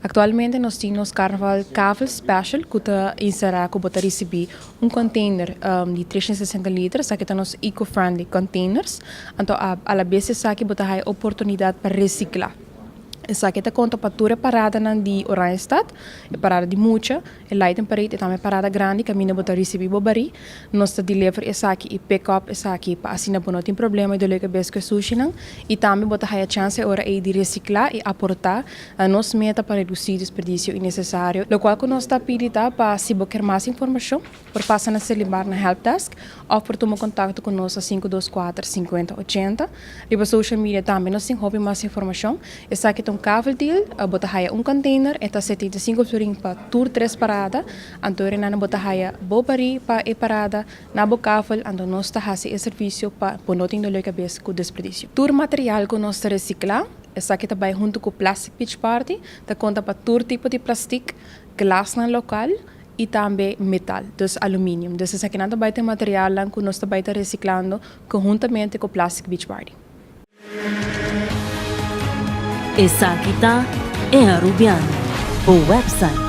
Actualmente nos tin nos Carnaval Kavel Special cu ta encera cu bo ta ricibi un container di 360 liter, esaki ta nos eco-friendly containers. Anto a la bes esaki bo ta haya oportunidad pa recicla. Esaki ta conta pa tur e paradanan di Oranjestad, e parada di mucha, e lighting parade y tambe e parada grandi caminda bo ta ricibi bo bari. Nos ta deliver esaki y pick up esaki pa asina bo no tin problema y dolor cabes cu e sushinan y tambe bo ta haya chance e ora ey di recicla y aporta na nos meta pa reduci desperdicio innecesario. Locual cu nos ta pidi ta pa si bo kier mas informacion por pasa na Serlimar na help desk of por tuma contacto cu nos na 524 50 80. Riba social media tambe nos tin hopi mas informacion. Esaki ta un kavel deal, bo ta haya un container, e ta 75 florin pa tur tres parada, anto nan bo ta haya bo bari pa e parada na bo kavel, anto nos ta haci e servicio pa bo no tin dolor cabes cu desperdicio. Tur material cu nos ta recicla, esaki ta bay hunto cu Plastic Beach Party, ta conta pa tur tipo di plastic, glasnan local y tambe metal, dus aluminium. Dus esaki nan ta bay ta materialnan cu nos ta bay ta reciclando conhuntamente cu Plastic Beach Party. Esaki ta E Arubiano, bo website.